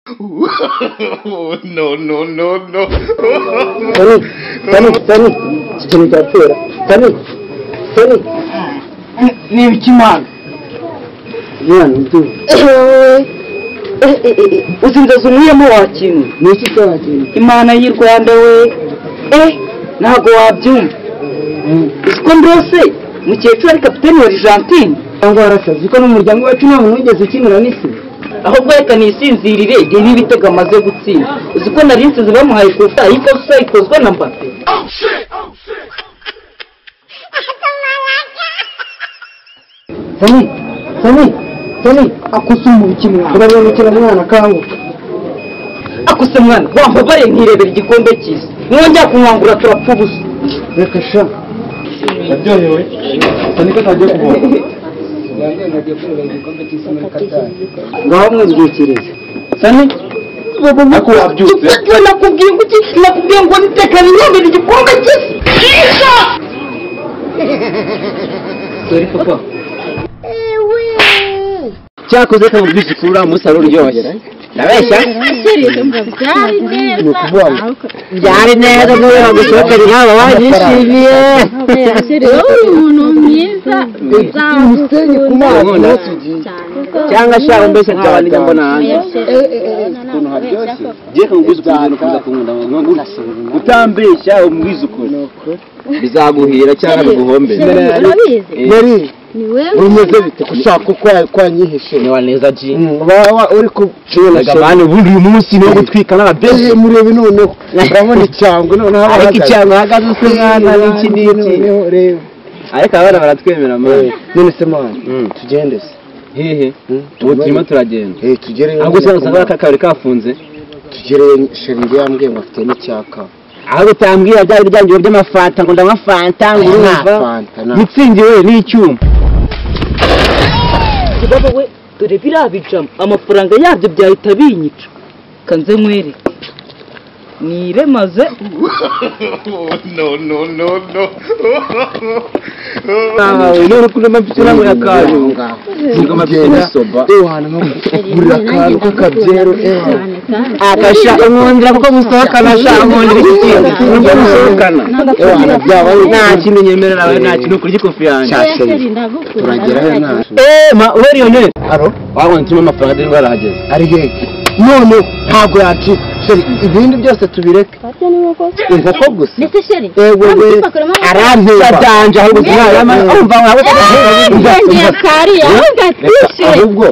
No, no, no, no. Tani, Tani, Tani, ikintu cyapfira. Tani, Tani. Ni ibiki mwana? Mwana, ndu. Uzi inzozi umwiyemo wakintu. Ni iki se wakintu? Imana y'i Rwanda we. Ntabwo wabyumva. Uzi ko ndose mukecuru ari kapiteni wa Argentine. Cyangwa warasaze, uzi ko n'umuryango wacu nta muntu wigeze ukinira n'isi. Ahubwo reka nisinzirire igihe n'ibitego amaze gutsinda. Uzi ko nari nsize bamuhaye kuta ikosa ikozwe na Mbappe. Tani, Tani, Tani, akusuma ibiki mwana? Urabonekera mwana kanguka. Akuse mwana, wambabare nkirebera igikombe cy'isi. Mwongera kunkangura turapfa ubusa. Reka sha. Yaryohewe. Tani ko atagiye kuvoma. Ngaho mwibyukirize. Sani, Ako wabyutse. Nakubwiye ngo iki? Nakubwiye ngo niteka nirebera igikombe cy'isi. Sorry papa. Cyakoze kamubwije ukuri musa ruryoshye. Ndabeshya? Byari neza kubera gusohokana nk'aba banyishimiye. Umuntu mwiza Umusenyi ku mazi cyangwa shaka mbese byaba nijya mbona hanze. Ukuntu haryoshye. Giye kamubwiza ukuri no kuza kunkunda utambeshya umubwiza ukuri. Bizaguhira cyangwa biguhombere. Meri, bimeze bite gushaka uko kwanyihishe? Ni waneza G. Uri kucuna Gabane ubundi uyu munsi ni wo gutwika n'ababezi. Murebe noneho. Urabona icyangwe noneho ariko icyangwe ahagaze se mwana n'iki n'iki. Reba. Ariko abana baratwemera mwana. None se mwana, tugende se. Hehe. Ubu turimo turagenda. Tugereyo. Ahubwo se usanga akabari kafunze. Tugereyo sheri yambwiye ngo afite n'icyaka. Aho utambwira bya biryango by'amafanta ngo ndanywa fanta ngo urumva. Mitsingi we n'icyuma. Baba we dore birabijama amafaranga yabyo byahita binyica. Kanze nkwereke. Niremaze. No, no, no, no. None ukuntu mfite inama ya kayo. Niko mfite n'isoba. Ewana no kugurira akantu k'akabyero ewana. Akasha umwongera kuko musohokana sha umwongera iki kintu. Nubwo musohokana. Ewana byaba nta kintu nyemerera nawe nta kintu kurya ikofi yanjye. Turagerayo nta. Ma we Lionel. Aro? Wabonye turimo amafaranga dore arahageze. Ari hehe? None ntabwo yacika. Sheri ibindi byose tubireke. Inkoko gusa. Ndetse sheri. Ewe aranteba. Sadanje ahubwo umva wawe ahubwo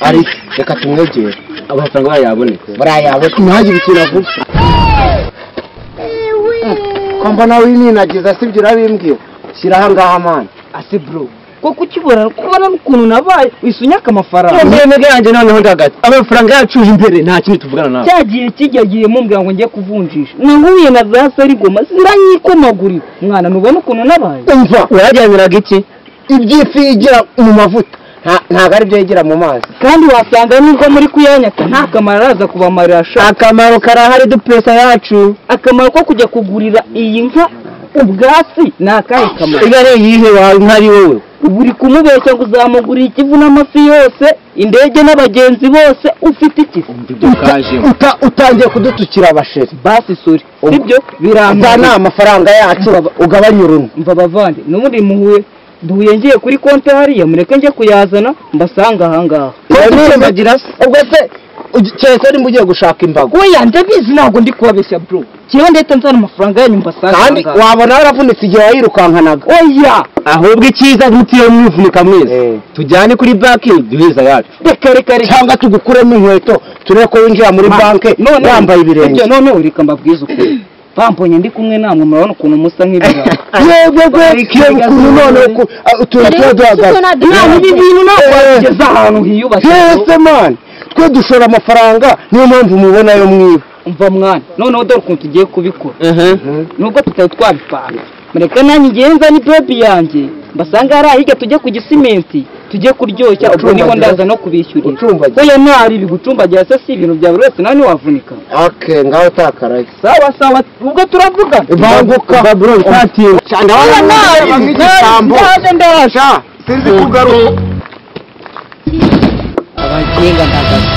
ari reka tumwegere. Amafaranga barayaboneka. Barayaboneka ntihagire ikintu avuga. Ko mbona wininagiza sibyo urabimbwira. Shyira aha ngaha mwana. Ase bro. Ko kukibona kubona ukuntu nabaye wisunyaka amafaranga. Mwemege yanjye noneho ndagati. Amafaranga yacu imbere nta kintu tuvugana nawe. Cyagiye kijyagiye mumbwira ngo njye kuvunjisha. Nahuye na za Sarigoma ziranyikomagurira. Mwana nubona ukuntu nabaye. Umva urajyaniraga iki? Ibyifi yigira mu mavuta. Ntabwo ari byo yigira mu mazi. Kandi wasanga nubwo muri kuyanyaka nta kamaro araza kubamarira sha. Akamaro karahari dupesa yacu. Akamaro ko kujya kugurira iyi nka ubwatsi ni akahe kamaro? Iba ari iyihe wawe nka ari wowe? Uri kumubeshya ngo uzamugurira ikivu n'amafi yose, indege n'abagenzi bose, ufite iki? Utangiye kudutukira abasheri. Basi sori. Sibyo birampa nta amafaranga yacu ugabanya uruntu. Mva bavande, n'ubundi muhuye duhuye ngiye kuri konti hariya mureke njye kuyazana mbasanga aha ngaha. Ubwo se keretse nimba ugiye gushaka imbago. Oya ndabizi ntabwo ndi kubabeshya bro. Kiyo ndetse nzana amafaranga yanyu mbasanga. Kandi wabona waravunitse igihe wayirukankanaga. Oya ahubwo icyiza mutiye mwivunika mwese. Tujyane kuri banki duheza yacu. Reka reka reka cyangwa tugukuremo inkweto turebe ko winjira muri banki wambaye ibirenge. None reka mbabwize ukuri. Bamponye ndi kumwe namwe murabona ukuntu musa nk'ibirara. Yego yego ukuntu none utuntu duhagaze. Nta ibi bintu ntabwo wageze ahantu hiyubashye. Ese man twe dushora amafaranga niyo mpamvu mubona yo mwiba. Umva mwana noneho dore ukuntu tugiye kubikora. Nubwo tutari twabipanga. Mureke nanjye ngenza ni baby yanjye mbasanga hari ahiga tujye ku gisimenti tujye kuryoshya ubwo niho ndaza no kubishyurira. Oya ntari bigucumbagira se si ibintu bya buri wese nawe ntiwavunika. Okay ngaho utakaraye. Sawa sawa ubwo turavuga. Banguka bro utatinda. Oya ntari ndaje ndaje. Sinzi kugaruka. Abagenga ndagaze.